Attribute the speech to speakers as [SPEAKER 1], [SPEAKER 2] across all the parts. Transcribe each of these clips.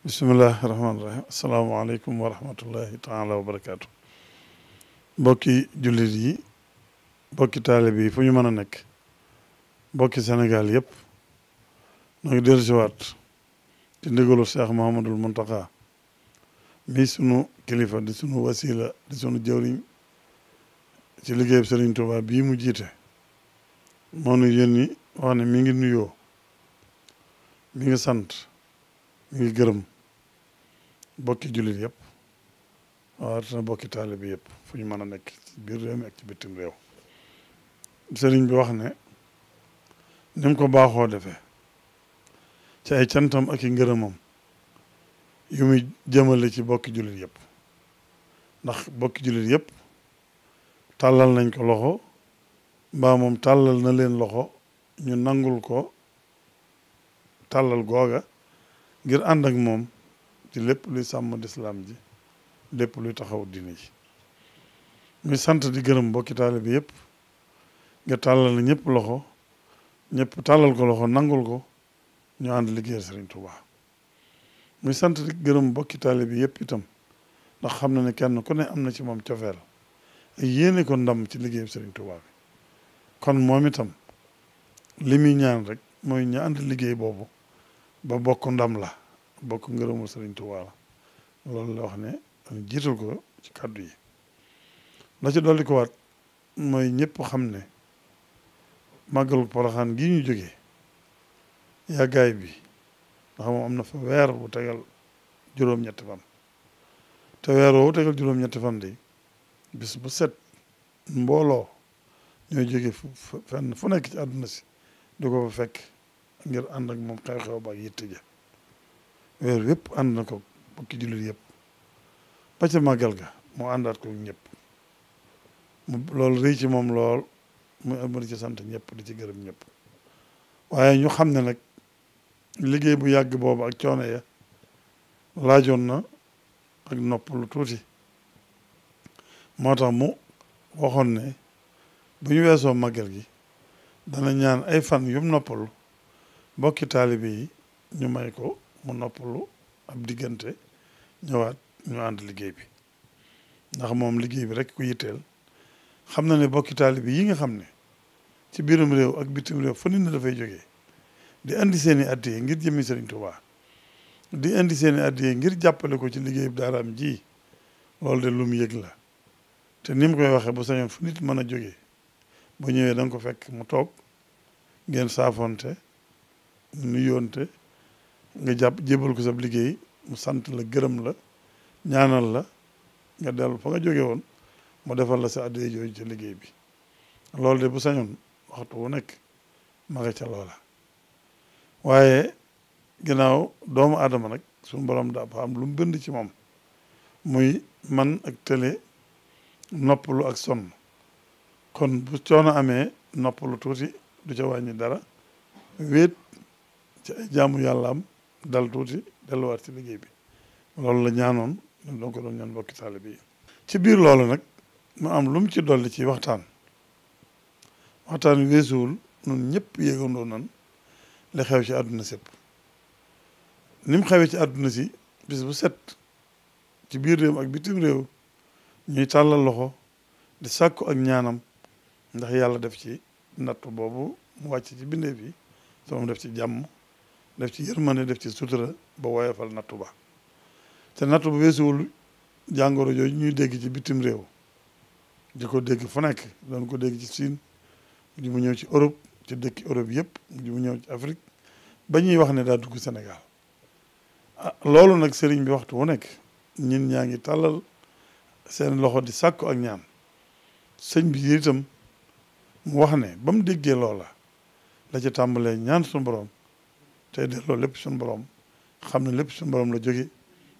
[SPEAKER 1] bismillahi rahmaani rahim asalaamaaleykum wa rahmatullahi taala wa barakaatu. Mbokki jullit yi mbokki taalibe yi fu ñu mën a nekk mbokki Sénégal yëpp ñoo ngi dellu siwaat ci ndigalu Cheikh Mouhamadul Mountakha mi sunu kilifa di sunu wasila di sunu jëwriñ ci liggéeyub Serigne Touba bii mu jiite moo nu yónni wax ne mi ngi nuyoo mi ngi sant mi ngi gërëm bokki jullit yëpp waaw bokki taalibe bi yëpp fu ñu mën a nekk ci biir réew mi ak ci bitim réew sëriñ bi wax ne ni mu ko baaxoo defee ci ay cantam ak i ngërëmam yu muy jëmale ci bokki jullit yëpp ndax bokki jullit yëpp tàllal nañ ko loxo mbaa moom tàllal na leen loxo ñu nangul ko tàllal googa ngir ànd ak moom ci lépp luy sàmm lislaam ji lépp luy taxaw diine ji muy sant di gërëm bokki taalibe bi yëpp nga tàllal na ñëpp loxo ñëpp tàllal ko loxo nangul ko ñu ànd liggéeyal Sëriñ Tuubaa muy sant di gërëm bokki taalibe bi yëpp itam ndax xam na ne kenn ku ne am na ci moom cofeel ak yéene ko ndam ci liggéeyal Sëriñ Tuubaa bi kon moom itam li muy ñaan rek mooy ñu ànd liggéey boobu ba bokk ndam la bokk ngërëmul Sëriñ Tuubaa la loolu la wax ne jiital ko ci kàddu yi la ci dolli ko waat mooy ñëpp xam ne màggalu Poroxaan gii ñu jógee yàggaay bi ndax moom am na fa weer bu tegal juróom-ñetti fan te weer woowu tegal juróom-ñetti fan di bis bu set mbooloo ñooy jóge fenn fu nekk ci àdduna si di ko fa fekk ngir ànd ak moom xew-xew ba ak yitte ja weer yëpp ànd na ko bokki jullit yëpp ba ca màggal ga moo àndaat ko ñëpp loolu rëy ci moom lool mu di ci sant ñëpp di ci gërëm ñëpp waaye ñu xam ne nag liggéey bu yàgg boobu ak coono ya laajoon na ak nopp lu tuuti moo tax mu waxoon ne bu ñu weesoo màggal gi dana ñaan ay fan yum noppalu bokki taalibe yi ñu may ko mu noppalu ab diggante ñëwaat ñu ànd liggéey bi ndax moom liggéey bi rek ku yitteel xam na ne bokki taalibe yi nga xam ne ci biirum réew ak bitim réew fu nit na dafay jógee di indi seeni addiye ngir jëmmi Sëriñ Tuubaa di indi seeni addiye ngir jàppale ko ci liggéey bi daaraam ji loolu de lu mu yëg la te ni mu koy waxee bu sañoon fu nit mën a jógee bu ñëwee da nga ko fekk mu toog ngeen saafonte nuyoonte nga jàpp jébal ko sab liggéey mu sant la gërëm la ñaanal la nga dellu fa nga jóge woon mu defal la sa addiya jooju ci liggéey bi loolu de bu sañoon waxtu wu nekk ma nga ca loola waaye ginnaaw doomu aadama nag suñu borom dafa am lu mu bind ci moom muy man ak télé noppalu ak sonn kon bu coono amee noppalu tuuti du ca wàññi dara wéet ci ay jaamu yàlla am dal tuuti delluwaat ci liggéey bi loolu la ñaanoon ñun doon ko doon ñaan bokki taalibe yi ci biir loolu nag mu am lu mu ci dolli ci waxtaan wi weesuwul ñun ñëpp yéegandoo nan li xew ci àdduna sépp ni mu xewee ci àdduna si bis bu set ci biir réew ak bitim réew ñuy tàllal loxo di sàkku ak ñaanam ndax yàlla def ci natt boobu mu wàcc ci bindeef yi soo mu def ci jàmm def ci yërmande def ci sutura ba woyofal nattu ba te nattu ba weesuwul jàngoro jooju ñuy dégg ci bitim réew di ko dégg fu nekk doon ko dégg ci Siin mujj mu ñëw ci Europe ci dëkki Europe yëpp mujj mu ñëw ci Afrique ba ñuy wax ne daa dugg Sénégal loolu nag sëriñ bi waxtu wu nekk ñin ñaa ngi tàllal seen loxo di sàkku ak ñaan sëñ bi itam mu wax ne ba mu déggee loola la ci tàmbalee ñaan suñu borom tey delloo lépp suñu borom xam ne lépp suñu borom la jóge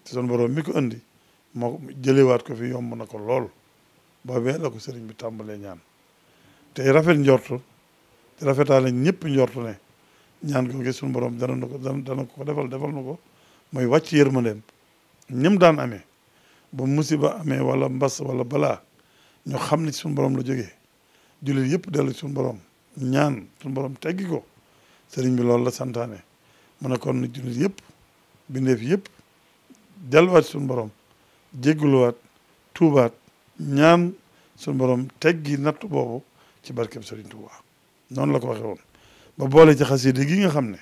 [SPEAKER 1] te suñu borom mi ko indi moo jëlewaat ko fi yomb na ko lool boobee la ko sëriñ bi tàmbalee ñaan tey rafet njortu te rafetaale ñëpp njortu ne ñaan googu suñu borom dana ko defal na ko mooy wàcc yërmandeem ñëm daan amee ba musiba amee wala mbas wala balaa ñu xam ne suñu borom la jógee jullit yëpp dellu suñu borom ñaan suñu borom teggi ko sëriñ bi loolu la santaane mu ne kon jullit yëpp bindeef yëpp delluwaat suñu borom jégguluwaat tuubaat ñaan suñu borom teggi natt boobu ci barkeb Serigne Touba noonu la ko waxee woon ba boole ci xasida gi nga xam ne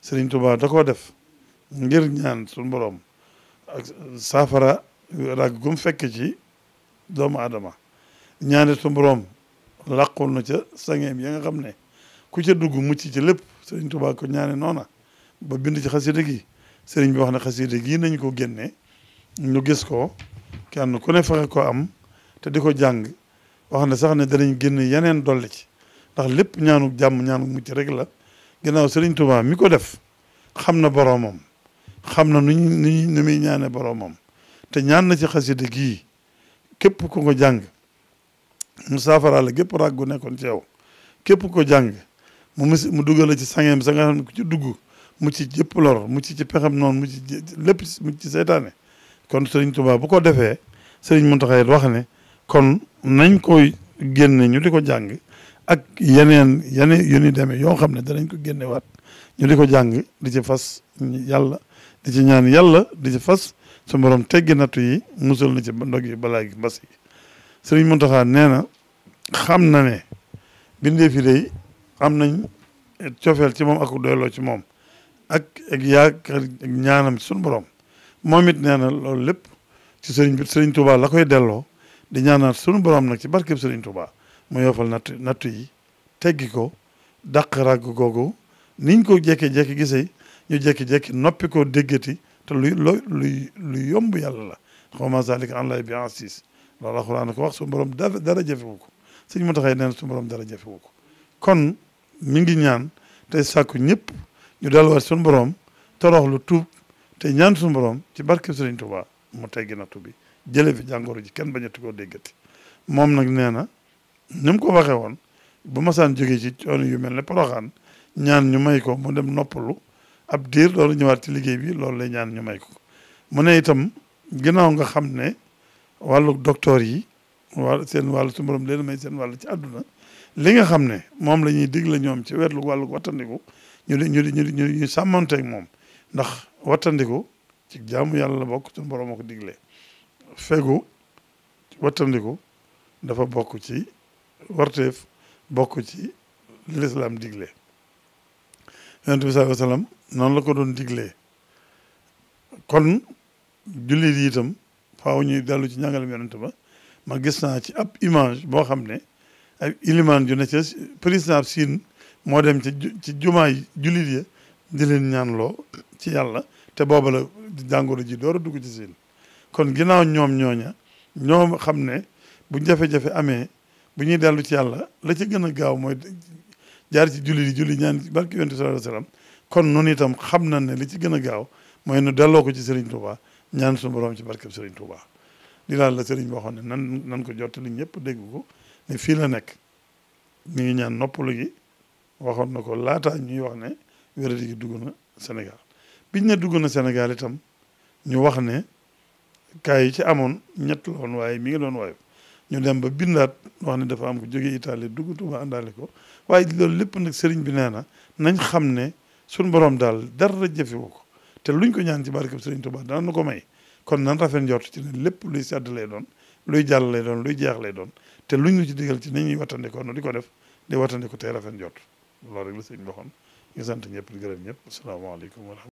[SPEAKER 1] Serigne Touba da koo def ngir ñaan suñu borom ak saafara rag gum fekk ci doomu aadama ñaane suñu borom làqul na ca sangeem ya nga xam ne ku ca dugg mucc ci lépp Serigne Touba ko ñaane noona ba bind ci xasida gi Serigne bi wax ne xasida gii nañ ko génne ñu gis ko kenn ku ne fexe ko am te di ko jàng wax ne sax ne danañ génn yeneen dolli ci ndax lépp ñaanu jàmm ñaanu mucc rek la ginnaaw Serigne Touba mi ko def xam na boroomam xam na nu muy ñaane boroomam te ñaan na ci xasida gii képp ku ko jàng mu saafara la gépp ràggu nekkoon ci yow képp ko jàng mu dugal ci sangeem sa nga xam ne ku ci dugg mu ci jëpp lor mu ci pexem noonu mu ci lépp mu ci seytaane kon Serigne Touba bu ko defee Serigne Mountakha wax ne kon nañ koy génne ñu di ko jàng ak yeneen yu ni demee yoo xam ne danañ ko génnewaat ñu di ko jàng di ci fas yàlla di ci ñaan yàlla di ci fas su borom teggi nattu yi musul na ci ndog yi balaa gi mbas yi Serigne Mountakha nee na xam na ne bindee fi day am nañ cofeel ci moom ak doyloo ci moom ak yaakaar ak ñaanam ci suñu borom moom it nee na loolu lépp ci Serigne Touba la koy delloo di ñaanaat suñu borom nag ci barkeb Serigne Touba mu yofal nattu yi teggi ko dàq ràgg googu niñ ko jekki-jekki gisee ñu jekki-jekki noppi ko déggati te luy yomb yàlla la xawma zalika an lay bi asis loolu alxuraan ko wax suñu borom dara jafewu ko Sëñ Mountakha nee na suñu borom dara jafewu ko kon mi ngi ñaan tey sàkku ñëpp ñu delluwaat suñu borom toroxlu tuub te ñaan suñu borom ci barkeb Serigne Touba mu teggi nattu bi jële fi jàngoro ji kenn bañati koo déggati moom nag nee na ni mu ko waxee woon bu masaan jógee ci coono yu mel ne Poroxaan ñaan ñu may ko mu dem noppalu ab diir loolu ñëwaat ci liggéey bi loolu lay ñaan ñu may ko mu ne itam ginnaaw nga xam ne wàllu docteur yi seen wàllu su borom leen may seen wàllu ci àdduna li nga xam ne moom la ñuy digle ñoom ci wetlu wàllu wattandiku ñu sàmmonteeg moom ndax wattandiku ci jaamu yàlla la bokk suñu borom moo ko diglee fegu wattandiku dafa bokk ci warteef bokk ci lislaam digle yonent bi sallallahu alayhi wa sallam noonu la ko doon diglee kon jullit yi itam faaw ñuy dellu ci njàngalem yonent ba ma gis naa ci ab image boo xam ne ay ilimaan ju ne ca président Siin moo dem ci jumaay jullit ya di leen ñaanloo ci yàlla te booba la jàngoro ji door a dugg ci Siin kon ginnaaw ñoom ñooña ñoom xam ne bu jafe-jafe amee bu ñuy dellu ci yàlla la ci gën a gaaw mooy jaar ci julli ñaan ci barke yonent sallallahu alayhi wasallam kon noonu itam xam na ne li ci gën a gaaw mooy nu delloo ko ci Serigne Touba ñaan suñu borom ci barkeb Serigne Touba di daal la Serigne waxoon ne nan ko jottali ñëpp dégg ko ne fii la nekk mi ngi ñaan noppalu gi waxoon na ko laataa ñuy wax ne wéradi gi dugg na Sénégal biñ ne dugg na Sénégal itam ñu wax ne cas yi ci amoon ñett la woon waaye mi ngi doon waaye ñu dem ba bindaat wax ne dafa am ko jógee Italie dugg Touba àndaale ko waaye loolu lépp nag sëriñ bi nee na nañ xam ne suñ borom daal dara jëfewu ko te luñ ko ñaan ci barkeb sëriñ Touba dana nu ko may kon nan rafet njort ci ne lépp luy sedd lay doon luy jàll lay doon luy jeex lay doon te luñ ñu ci digal ci nañuy wattandikoo no di ko def di wattandiko tey rafet njort loolu rek la sëriñ bi waxoon ñu sant ñëpp di gërëm ñëpp asalaamaaleykum wa rahmatulah